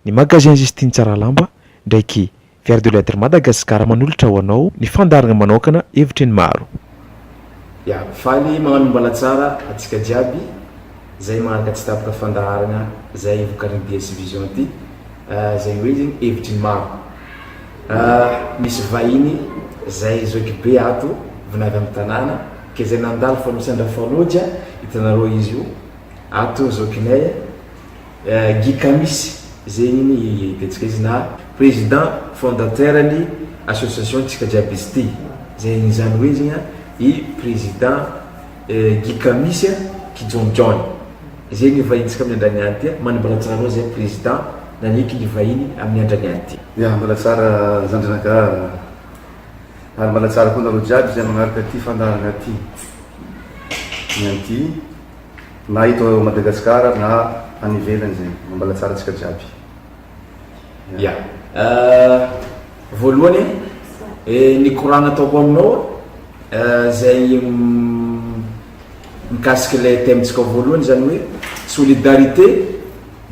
Ny Magasin Justine Tsaralamba ndraiky Fier de l'être Madagascar manolotra ho anao ny fandaharagna manokana hevitry ny maro. Ya, faly magnano mbala tsara atsika jiaby zay magnaraka tsy tapaka fandaharagna zay vokarin'ny DS Vision ty, zay hoe zegny hevitry ny maro. Misy vahiny zay zoky be ato vinavy amin'ny tanàna ke zay nandalo fa misy andrafanoja hitanareo izy io ato zokinay. Guy Kamisy zegny ny hitantsika izy na président fondateur ny association Tsika Jiaby izy ty, zegny zany hoe zegny i président Guy Kamisy Kijonjone zegny ny vahintsika amin'ny andra niany ty, manambara tsara anao zay président nagneky ny vahiny amin'ny andra niany ty. Ya, mbola tsara zandrinakahy ary mbola tsara koa nareo jiaby izay magnaraka ty fandaharana ty niany ty. Na eto Madagascar na any ivelany zegny, mambala tsara antsika jiaby. Ya. Voalohany e, ny koragna ataoko aminao zay mikasika ilay thème-tsika voalohany zany hoe solidarité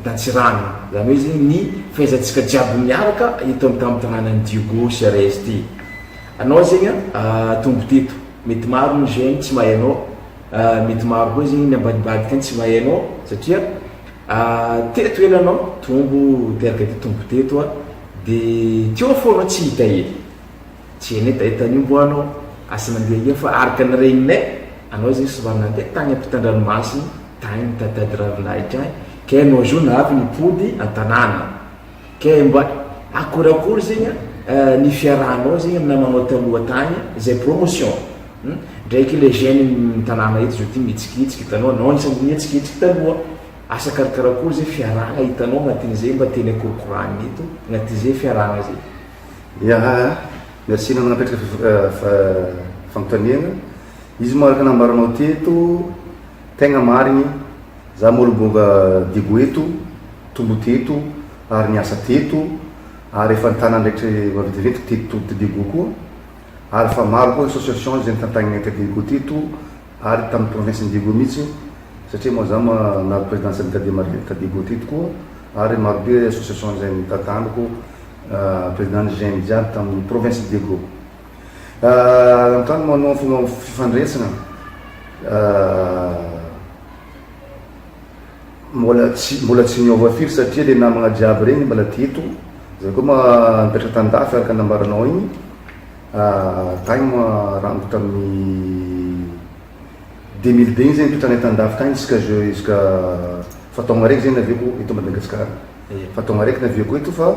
d'Antsiranana, zany hoe zegny ny fahaizantsika jiaby miaraka eto amin'ny tampon-tanànan'i Diego Suarez ty. Anao zegny tombo teto, mety maro ny jeune tsy mahay anao, Mety maro koa zegny ny ambadibadika any tsy mahay anao satria teto ela anao tombo teraka teto tombo teto a de teo fô anao tsy hita hely tsy hainay taita nimbo anao asa nandeha aia fa araka ny regninay anao zegny somary nandeha tagny ampitan-dranomasiny tagny nitaditady ravinahitra agny kay anao zo navy nipody an-tanàna. Kay mba akory akory zegny ny fiarahanao zegny amy namanao taloha tagny zay promotion hum ndraiky le jeune ny tanàna eto zao ty mihitsikitsiky hitanao anao anisany nihitsikitsiky taloha asa karakarakory zay fiarahagna hitanao agnatin'izay mba teny akorokoragny eto agnatin'izay fiarahagna zay. Ya, merci anao napetraka fanontaniana. Izy moa araka nambaranao teto, tegna marigny. Za moa aloha bonga Diego eto, tombo teto ary niasa teto ary efa nitana andraikitra maventiventy teto Diego koa ary efa maro koa association izay nitantagnina teto Diego teto ary tamin'ny province ny Diego mihitsy satria moa za moa naha président syndicat des marins ta Diego teto koa ary maro be association izay nitantaniko président ny GN jiaby tamin'ny province Diego. Nanontany moa anao fomba fifandraisana Mbola tsy mbola tsy niova firy satria le namagna jiaby regny mbola teto, zay koa ma nipetraka tandafy araka ny nambaranao igny, tagny moa rango tamin'ny 2002 igny zegny nipetrahanay tandafy tagny jusqu'à je jusqu'à fa taogno araiky zegny naviako eto Madagasikara, fa taogno araiky naviako eto fa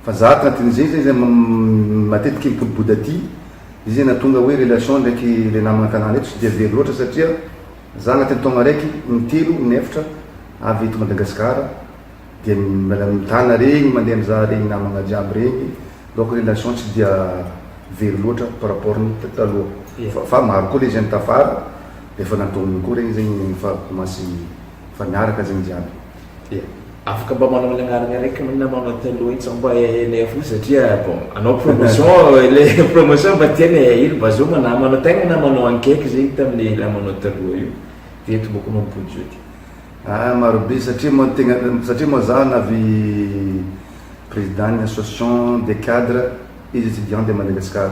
fa za tagnatin'izay zegny zay matetiky mipodipody aty, izy zegny nahatonga hoe relation ndraiky le namagna an-tanàna eto tsy dia very loatra satria Za agnatin'ny taogno araiky, intelo, inefatra avy eto Madagascar dia mbola mitana regny mandeha mizaha regny namagna jiaby regny donc relation tsy dia very loatra par rapport ny taloha fa maro koa le jeune tafara efa nantonony koa regny zegny efa commence efa miaraka zegny jiaby. Ia. Afaka mba manao ny agnarana araiky ny namanao taloha iny sao mba hainay fo satria bon anao promotion le promotion mba tianay hahely mba zao namanao tegna namanao ankaiky zegny tamin'ny namanao taloha io de eto bôka anao mipody zao ty. Ah maro be satria moa tegna satria moa za navy président ny association des cadres et étudiants de Madagascar.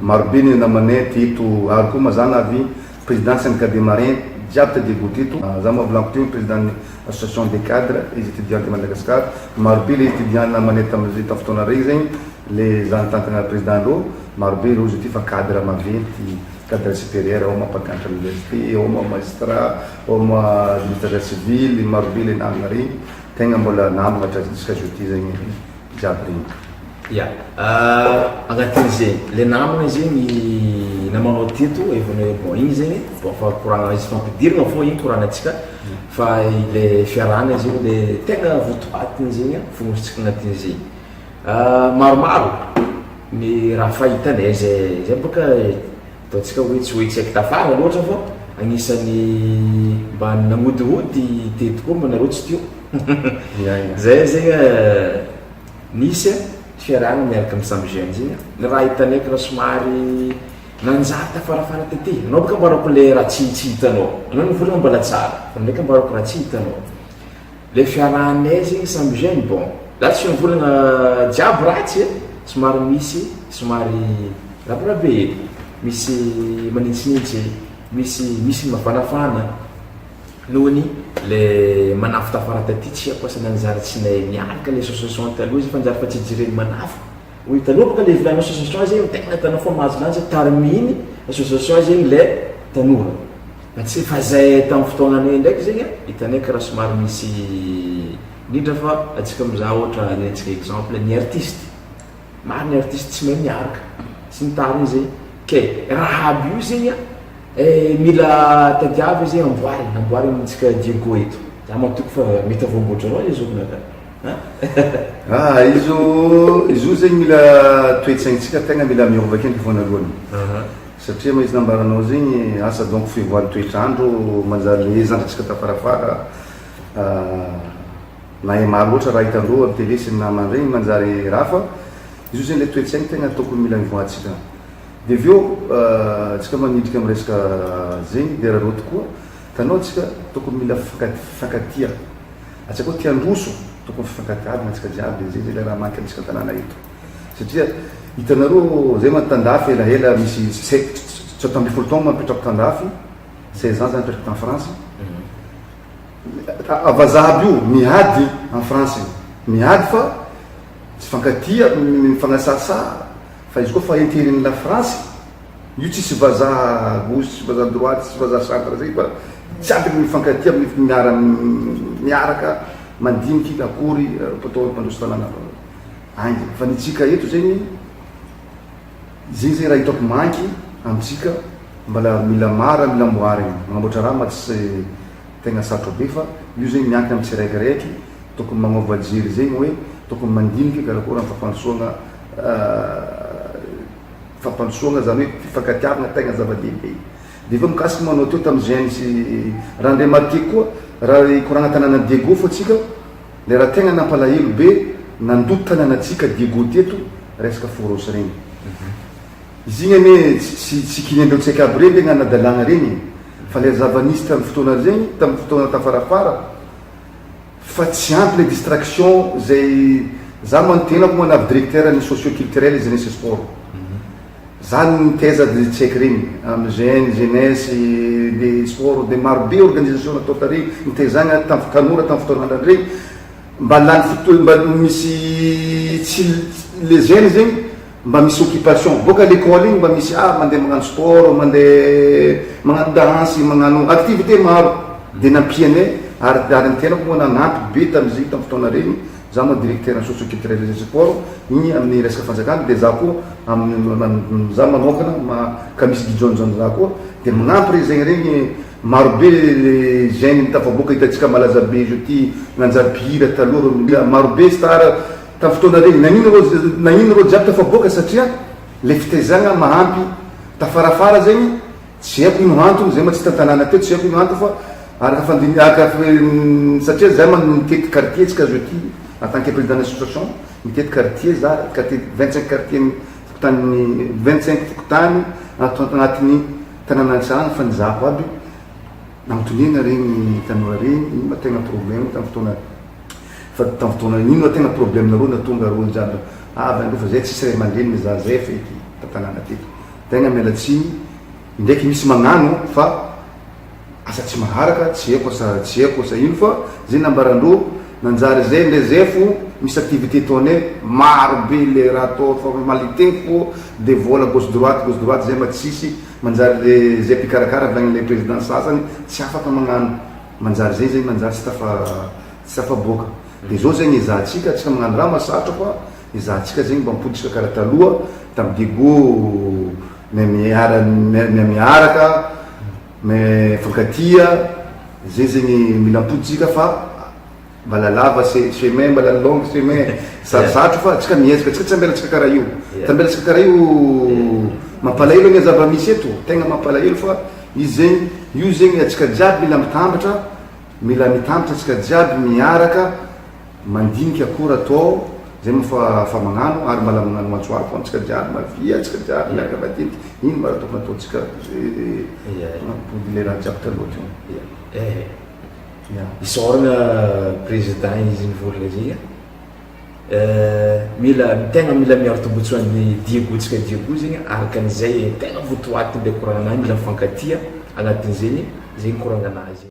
Maro be ny namanay teto ary koa moa za navy président syndicat des marins jiaby ta Diego teto. Za moa volaniko teo président ny association des cadres et étudiants de Madagascar. Maro be le étudiants namanay tamin'izay tamin'ny fotoana regny zegny le za nitantana président ndreo, maro be reo zao ty fa cadre maventy, cadre supérieur, ao maha mpampianatra université, ao maha magistrat, ao maha administrateur civil, maro be le namagna regny, tegna mbola namagna hatraty jusqu'à zao ty zegny jiaby regny. Ya, agnatin'izay le namagna zegny namanao teto efa hoe bon igny zegny bon fa koragna izy fampidiragna fô igny koragnantsika fa le fiarahagna zegny le tegna votoatiny zegny fonositsika agnatin'izay. Maromaro ny raha fahitanay zay zay bôka ataontsika hoe tsy hoe tsy haiko tafara loatra fa agnisan'ny mba nagnodihody teto koa moa nareo tsy teo zay zegny Nisy fiarahana miaraka amin'ny samy jeune zegny ny raha hitanay karaha somary nanjary tafarafara taty, anao bôka ambarako le raha tsy tsy hitanao, anao nivolagna mbola tsara fa ndraiky ambarako raha tsy hitanao, le fiarahanay zegny samy jeune bon. Za tsy mivolagna jiaby ratsy e, somary misy somary rabirabe hely, misy manintsinintsy, misy misy ny mafanafana nohony le manafo tafara taty tsy haiko asa nanjary tsy nahay niaraka le association taloha izy fa nanjary fa tsy jereny manafo hoy taloha bôka le volaninao association zegny tegna hitanao fa mahazo lanja tarminy association zegny le tanora fa tsy fa zay tamin'ny fotoagnanay ndraiky zegny hitanay karaha somary misy Indrindra fa antsika mizaha ohatra alaintsika exemple ny artiste, maro ny artiste tsy mahay miaraka sy ny tariny zay, ke raha aby io zegny eh, mila tadiavy zegny amboarina, amboarina amintsika Diego eto, za matoky fa mety avoamboatranao le zokinaka an. Ah izy izy io zegny mila toe-tsaintsika tegna mila miova akendriky voanalohany satria ma izy nambaranao zegny asa donc fivoahan'ny toetr'andro manjary le zandrintsika tafarafara Na maro loatra raha hitandreo am télé sy ny namany regny manjary raha fa izy io zegny le toetsaigny tegna tokony mila mivoahantsika de avy eo tsika manidrika am resaka zegny de raha tokoa tanao tsika tokony mila fifankatia atsika koa tia handroso tokony fifankatiavagna atsika jiaby zay zay le raha manky amitsika tanàna eto satria hitanareo zay man tandafy elaela misy 17 taogno mipetrako tandafy 16 ans za nipetraka tan France. Vazaha aby io miady en France miady fa tsy fankatia mifagnasasa fa izy koa fa interet ny la France io tsisy vazaha gauche tsisy vazaha droite tsisy vazaha centre zay fa jiaby mifankatia miara miaraka mandiniky akory atao hampandroso tanàna agny fa ny tsika eto zegny zegny zegny raha hitako manky amitsika Mbala mila mara mila amboarigny, magnamboatra raha ma tsy tegna sarotro be fa io zegny miankina am tsiraikiraiky, tokony magnova jery zegny hoe tokony mandiniky karakory am fampandrosoagna fampandrosoagna zany hoe fifankatiavagna tegna zava-dehibe. De aveo mikasiky manao teo tam jeune sy raha ndre remarquer koa raha hikoragna tanàna Diego fô tsika le raha tegna nampalahelo be nandoto tanànatsika Diego teto resaka foros regny. Izy igny anie tsy tsy kiniandreo tsaiky aby regny le gnanadalagna regny e, fa le zava-nisy tamy fotoana zegny, tamy fotoana tafarafara fa tsy ampy le distraction zay, za moa ny tenako moa navy directeur ny socio culturel et jeunesse et sport, za nitaiza de tsaiky regny amy jeune, jeunesse, de sport, de maro be organisation natao tary nitaizagna tam tanora tam fotoan'andrany regny, mba lany fotoa mba misy tsy le jeune zegny Mba misy occupation, boaka l'école igny mba misy ah mandeha magnano sport, mandeha magnano danse, magnano activité maro de nampianay ary ary ny tenako moa nanampy be tamizegny tam fotoana regny, za moa directeur ny socio culturel et sport igny amin'ny resaka fanjakana de za koa amin'ny za manokana ma ka misy gijoanjoany za koa de magnampy re zegny regny maro be le jeune tafaboaka hitantsika malaza be zao ty nanjary mpihira taloha maro be star Tam fotoana regny, nagnino rô nagnino rô jiaby tafaboaka satria le fitaizagna mahampy tafarafara zegny tsy haiko ino antony zay ma tsy tantanàna teo tsy haiko ino antony fa araka fandini araka satria zay ma mitety quartier tsika zao ty en tant que président d'association mitety quartier za quartier 25 quartier fokontany 25 fokontany agnatin'ny tanàna Antsirana fa nizahako aby nagnotoniagna regny tanora regny ino ma tegna problème tam fotoana Fa tam fotoana ino tegna problème nareo natonga reo jiaby avy andreo fa zay tsisy ray aman-dreny mizaha zay feky tantanàna teto. Tegna miala tsiny indraiky misy magnano fa asa tsy maharaka tsy haiko asa tsy haiko asa ino fa zay nambarandreo nanjary zay ndray zay fo misy activité ataonay maro be le raha atao formalité fo de vola gauche droite gauche droite zay mba tsisy manjary le zay mpikarakara avy agny le président sasany tsy afaka magnano Manjary zay zegny manjary tsy tafa tsy tafaboaka. De zao zegny ezahantsika, tsika magnano raha mahasarotra fa ezahantsika zegny mba mipoditsika karaha taloha tam Diego me miara me miaraka me mifankatia zay zegny mila mipoditsika fa mbala lava chemin mbala longue chemin sarosarotro fa tsika miezaka tsika tsy ambelatsika karaha io tsy ambelatsika karaha io mampalahelo anie zava-misy eto tegna mampalahelo fa izy zegny io zegny atsika jiaby mila mitambatra mila mitambatra atsika jiaby miaraka mandinika akory atao zay moa fa fa magnano ary mbala magnano antso avo antsika jiaby mavia atsika jiaby miaraka madinika ino mba raha tokony ataontsika mampody le raha jiaby taloha teo. Isaoragna président izy nivolagna zegny a. Mila tegna mila miaro tombotsoan'ny Diego tsika Diego zegny, araka an'izay tegna votoatiny le koragnanahy, mila mifankatia agnatin'izegny zegny koragnanahy zegny.